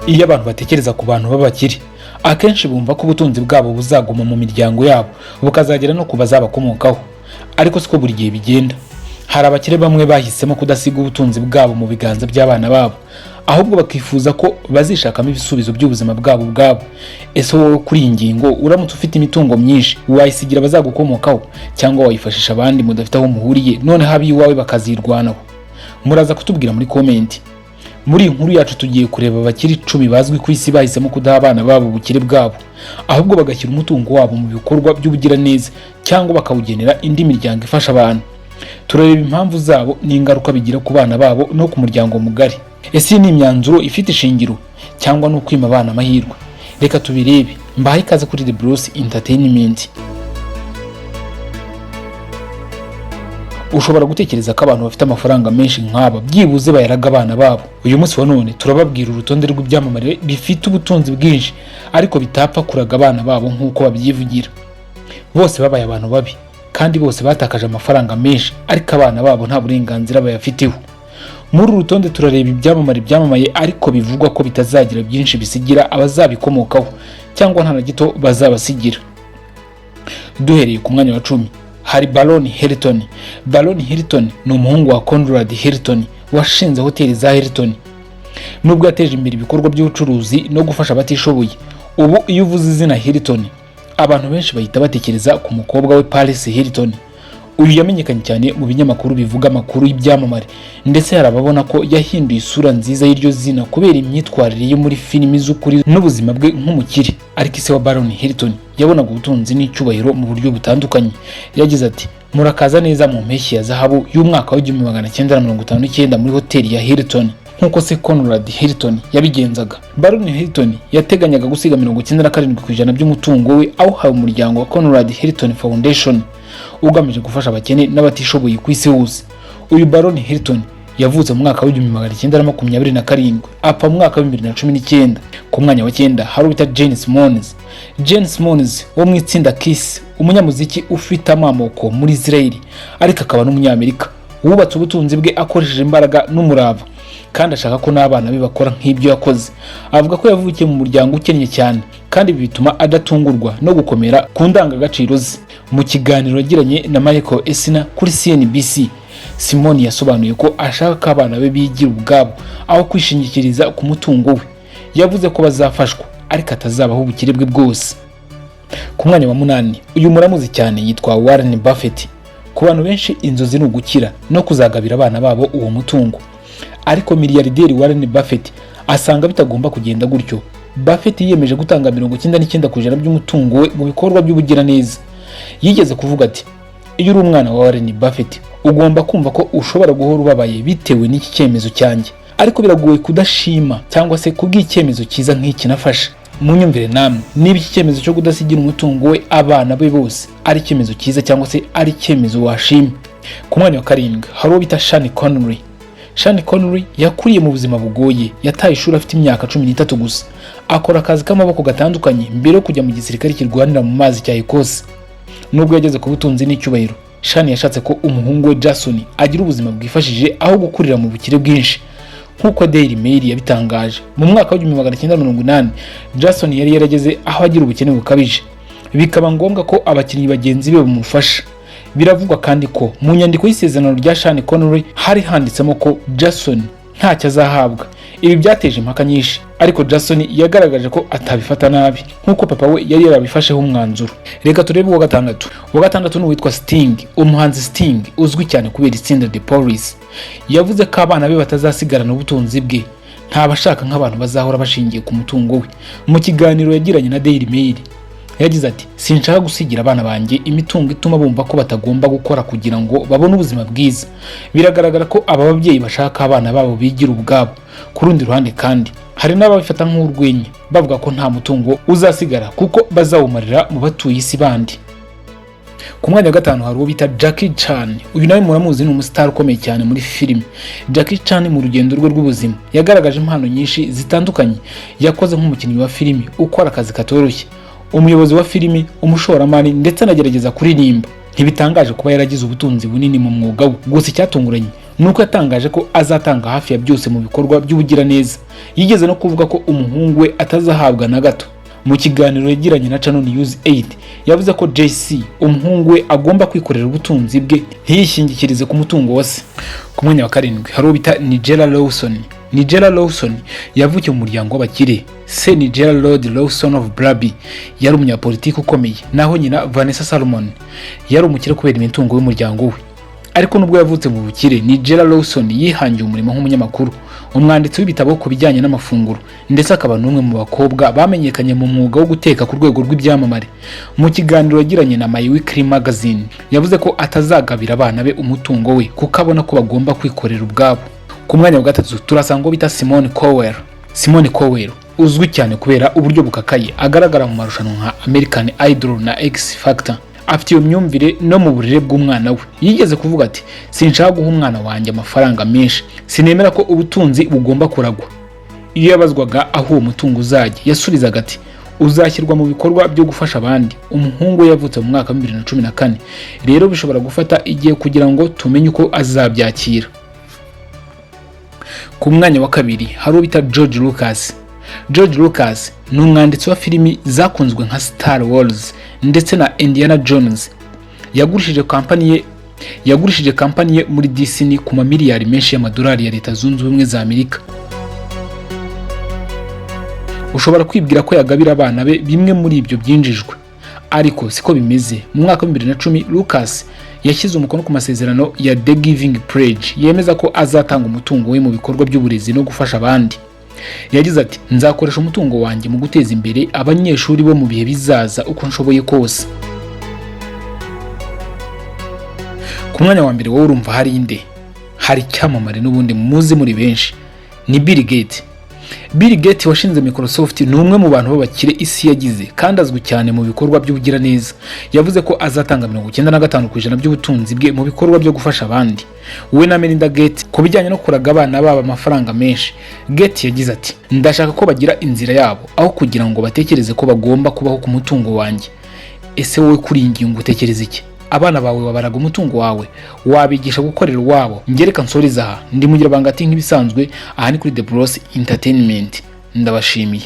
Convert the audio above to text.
Iyo abantu batekereza ku bantu b'abakire, akenshi bumva ko ubutunzi bwabo buzaguma mu miryango yabo, bukazagera no ku bazabakomokaho. Ariko siko buri gihe bigenda. Hari abakire bamwe bahisemo kudasiga ubutunzi bwabo mu biganza by'abana babo, ahubwo bakifuza ko bazishakamo ibisubizo by'ubuzima bwabo ubwabo. Ese wowe kuri iyi ngingo, uramutse ufite imitungo myinshi, wayisigira abazagukomokaho cyangwa wayifashisha abandi mudafite aho muhuriye, noneho ab'iwawe bakazirwanaho? Muraza kutubwira muri comment. Muri iyi nkuru yacu tugiye kureba abakire 10 bazwi ku isi bahisemo kudaha abana babo ubukire bwabo, ahubwo bagashyira umutungo wabo mu bikorwa by'ubugiraneza cyangwa bakawugenera indi miryango ifasha abantu. Turareba impamvu zabo n'ingaruka bigira ku bana babo no ku muryango mugari. Ese iyi ni imyanzuro ifite ishingiro cyangwa ni ukwima abana amahirwe? Reka tubirebe. Mbahaye ikaze kuri The Bruce Entertainment. Ushobora gutekereza ko abantu bafite amafaranga menshi nk'aba byibuze bayaraga abana babo. Uyu munsi wa none turababwira urutonde rw'ibyamamare bifite ubutunzi bwinshi ariko bitapfa kuraga abana babo nk'uko babyivugira. Bose babaye abantu babi kandi bose batakaje amafaranga menshi, ariko abana babo nta burenganzira bayafiteho. Muri uru rutonde turareba ibyamamare byamamaye ariko bivugwa ko bitazagira byinshi bisigira abazabikomokaho cyangwa nta na gito bazabasigira. Duhereye ku mwanya wa 10 hari Baron Hilton. Baron Hilton ni umuhungu wa Conrad Hilton washinze hoteli za Hilton. Nubwo yateje imbere ibikorwa by'ubucuruzi no gufasha abatishoboye, ubu iyo uvuze izina Hilton abantu benshi bahita batekereza ku mukobwa we Paris Hilton. Uyu yamenyekanye cyane mu binyamakuru bivuga amakuru y'ibyamamare, ndetse hari ababona ko yahinduye isura nziza y'iryo zina kubera imyitwarire ye muri filimi z'ukuri n'ubuzima bwe nk'umukire. Ariko ise wa Baron Hilton yabonaga ubutunzi n'icyubahiro mu buryo butandukanye. Yagize ati: "Murakaza neza mu mpeshyi ya zahabu y'umwaka wa 1959 muri hoteli ya Hilton." Nk'uko se Conrad Hilton yabigenzaga, Baron Hilton yateganyaga gusiga 97% by'umutungo we awuhawe umuryango wa Conrad Hilton Foundation ugamije gufasha abakene n'abatishoboye ku isi hose. Uyu Baron Hilton yavutse mu mwaka wa 1927, apfa mu mwaka wa 2019. Ku mwanya wa 9 hari uwita Gene Simmons. Gene Simmons wo mu itsinda Kiss, umunyamuziki ufite amamoko muri Israel ariko akaba n'umunyamerika, wubatse ubutunzi bwe akoresheje imbaraga n'umurava, kandi ashaka ko n'abana be bakora nk'ibyo yakoze. Avuga ko yavukiye mu muryango ukennye cyane, kandi ibi bituma adatungurwa no gukomera ku ndangagaciro ze. Mu kiganiro yagiranye na Michael Eisner kuri CNBC, Simmons yasobanuye ko ashaka ko abana be bigira ubwabo aho kwishingikiriza ku mutungo we. Yavuze ko bazafashwa ariko atazabaho ubukire bwe bwose. Ku mwanya wa 8, uyu muramuzi cyane, yitwa Warren Buffett. Ku bantu benshi inzozi ni ugukira no kuzagabira abana babo uwo mutungo, ariko miliyarderi Warren Buffett asanga bitagomba kugenda gutyo. Buffett yiyemeje gutanga 99% by'umutungo we mu bikorwa by'ubugiraneza. Yigeze kuvuga ati: "Iyo uri umwana wa Warren Buffett ugomba kumva ko ushobora guhora ubabaye bitewe n'iki cyemezo cyanjye, ariko biragoye kudashima cyangwa se kubw'icyemezo cyiza nk'iki nafashe." Munyumvire namwe niba iki cyemezo cyo kudasigira umutungo we abana be bose ari icyemezo cyiza cyangwa se ari icyemezo washima. Ku mwanya wa 7 hari uwo bita Sean Connery. Sean Connery yakuriye mu buzima bugoye. Yataye ishuri afite imyaka 13 gusa, akora akazi k'amaboko gatandukanye mbere yo kujya mu gisirikare kirwanira mu mazi cya Ecosse. Nubwo yageze ku butunzi n'icyubahiro, Sean yashatse ko umuhungu we Jason agira ubuzima bwifashije aho gukurira mu bukire bwinshi. Nk'uko Daily Mail yabitangaje, mu mwaka wa 1980 Jason yari yarageze aho agira ubukene bukabije, bikaba ngombwa ko abakinnyi bagenzi be bamufasha. Biravugwa kandi ko mu nyandiko y'isezerano rya Sean Connery hari handitsemo ko Jason ntacyo azahabwa. Ibi byateje impaka nyinshi, ariko Jason yagaragaje ko atabifata nabi nk'uko papa we yari yarabifasheho umwanzuro. Reka turebe uwa gatandatu. Uwa gatandatu ni uwitwa Sting. Umuhanzi Sting uzwi cyane kubera itsinda The Police yavuze ko abana be batazasigarana ubutunzi bwe, ntabashaka nk'abantu bazahora bashingiye ku mutungo we. Mu kiganiro yagiranye na Daily Mail yagize ati: "Sinshaka gusigira abana banjye imitungo ituma bumva ko batagomba gukora kugira ngo babone ubuzima bwiza." Biragaragara ko aba babyeyi bashaka abana babo bigira ubwabo. Ku rundi ruhande kandi hari n'ababifata nk'urwenya, bavuga ko nta mutungo uzasigara kuko bazawumarira mu batuye isi bandi. Ku mwanya wa 5 hari uwo bita Jackie Chan. Uyu nawe muramuzi, ni umusitari ukomeye cyane muri filime. Jackie Chan mu rugendo rwe rw'ubuzima yagaragaje impano nyinshi zitandukanye. Yakoze nk'umukinnyi wa filime ukora akazi katoroshye, umuyobozi wa filimi, umushoramari, ndetse anagerageza kuririmba. Ntibitangaje kuba yaragize ubutunzi bunini mu mwuga we. Gusa icyatunguranye Ni uko yatangaje ko azatanga hafi ya byose mu bikorwa by'ubugiraneza. Yigeze no kuvuga ko umuhungu we atazahabwa na gato. Mu kiganiro yagiranye na Channel News 8, yavuze ko JC, umuhungu we, agomba kwikorera ubutunzi bwe, ntiyishingikirize ku mutungo wa se. Ku mwanya wa karindwi hari uwo bita Nigella Lawson. Nigella Lawson yavukiye mu muryango w'abakire. Se, Nigel Lord Lawson of Blaby, yari umunyapolitiki ukomeye, naho nyina, Vanessa Salmon, yari umukire kubera imitungo y'umuryango we. Ariko nubwo yavutse mu bukire, Nigella Lawson yihangiye umurimo nk'umunyamakuru, umwanditsi w'ibitabo ku bijyanye n'amafunguro, ndetse akaba n'umwe mu bakobwa bamenyekanye mu mwuga wo guteka ku rwego rw'ibyamamare. Mu kiganiro yagiranye na My Weekly Magazine, yavuze ko atazagabira abana be umutungo we kuko abona ko bagomba kwikorera ubwabo. Ku mwanya wa gatatu turasanga uwo bita Simone Cowell. Simone Cowell uzwi cyane kubera uburyo bukakaye agaragara mu marushanwa nka American Idol na X Factor. Afite iyo myumvire no mu burere bw'umwana we. Yigeze kuvuga ati: "Sinshaka guha umwana wanjye amafaranga menshi. Sinemera ko ubutunzi bugomba kuragwa." Iyo yabazwaga aho uwo mutungo uzajya, yasubizaga ati: "Uzashyirwa mu bikorwa byo gufasha abandi." Umuhungu we yavutse mu mwaka wa 2014, rero bishobora gufata igihe kugira ngo tumenye uko azabyakira. Ku mwanya wa kabiri hari uwo bita George Lucas. George Lucas ni umwanditsi wa filimi zakunzwe nka Star Wars ndetse na Indiana Jones. Yagurishije kampani ye muri Disney ku mamiliyari menshi y'amadolari ya Leta Zunze Ubumwe za Amerika. Ushobora kwibwira ko yagabira abana be bimwe muri ibyo byinjijwe, ariko siko bimeze. Mu mwaka wa 2010, Lucas yashyize umukono ku masezerano ya The Giving Pledge, yemeza ko azatanga umutungo we mu bikorwa by'uburezi no gufasha abandi. Yagize ati: "Nzakoresha umutungo wanjye mu guteza imbere abanyeshuri bo mu bihe bizaza uko nshoboye kose." Ku mwanya wa mbere, wowe urumva hari inde? Hari icyamamare n'ubundi muzi muri benshi, ni Bill Gates. Bill Gates washinze Microsoft ni umwe mu bantu b'abakire isi yagize, kandi azwi cyane mu bikorwa by'ubugiraneza. Yavuze ko azatanga 95% by'ubutunzi bwe mu bikorwa byo gufasha abandi. We na Melinda Gates, ku bijyanye no kuraga abana babo amafaranga menshi, Gates yagize ati: "Ndashaka ko bagira inzira yabo aho kugira ngo batekereze ko bagomba kubaho ku mutungo wanjye." Ese wowe kuri iyi ngingo utekereza iki? Abana bawe wabaraga umutungo wawe? Wabigisha gukorera uwabo? Ngereka nsoreze aha. Ndi Mugira Banga ati nk'ibisanzwe, aha ni kuri The Bros Entertainment. Ndabashimiye.